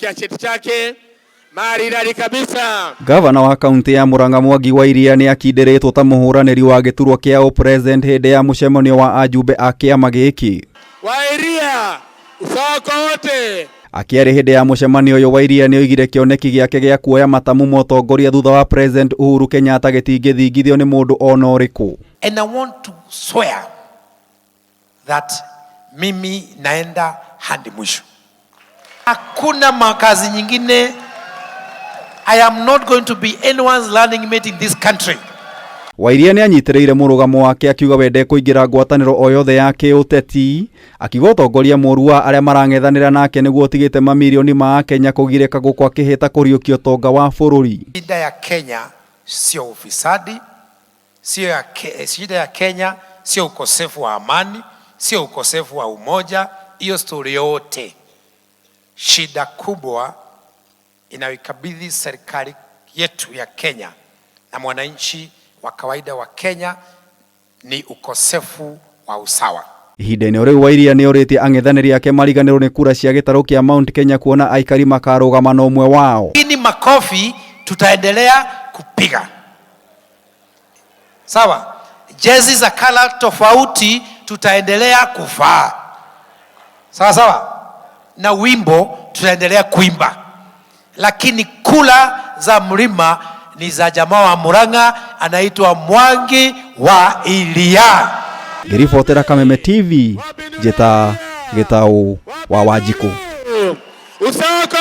Kia cheti chake maridadi kabisa. Gavana wa kaunti ya Murang'a Mwangi wa Iria nĩ akindĩrĩtwo ta mũhũranĩri wa gĩturwa kĩa ũpresident hĩndĩ ya mũcemanio wa ajumbe a kĩama gĩkĩ. Wairia usoko wote. Akĩaria hĩndĩ ya mũcemanio ũyũ, Wairia nĩ oigire kĩoneki gĩake gĩa kuoya matamu ma ũtongoria thutha wa President Uhuru Kenyatta gĩtingĩthingithio nĩ mũndũ ona ũrĩkũ. And I want to swear that mimi naenda hadi mwisho. Hakuna makazi nyingine. I am not going to be anyone's running mate in this country. Wairia nĩ anyitĩrĩire mũrũgamo wake akiuga we ndekũingĩra ngwatanĩro o yothe ya kĩũteti, akiuga ũtongoria mũru wa arĩa marang'ethanĩra nake nĩguo ũtigĩte mamirioni ma Akenya kũgirĩka gũkũ akĩhĩta kũriũkia ũtonga wa bũrũri. Shida ya Kenya sio ufisadi, sio ya shida ya Kenya sio ukosefu wa amani, sio ukosefu wa umoja, hiyo stori yote. Shida kubwa inayoikabidhi serikali yetu ya Kenya na mwananchi wa kawaida wa Kenya ni ukosefu wa usawa. Ihinda-inĩ o rĩu, Wairia nĩ orĩtie ang'ethanĩri ake mariganĩrwo nĩ kura cia gĩtarũ kĩa Mount Kenya kuona aikari makarũgama na ũmwe wao. Lakini makofi tutaendelea kupiga. Sawa, jezi za color tofauti tutaendelea kuvaa. Sawa sawa, na wimbo tutaendelea kuimba, lakini kura za mlima ni za jamaa wa Murang'a, anaitwa Mwangi wa Iria. Ngĩribotera Kameme TV, njĩta Gĩtaũ wa Wanjikũ. Usoko.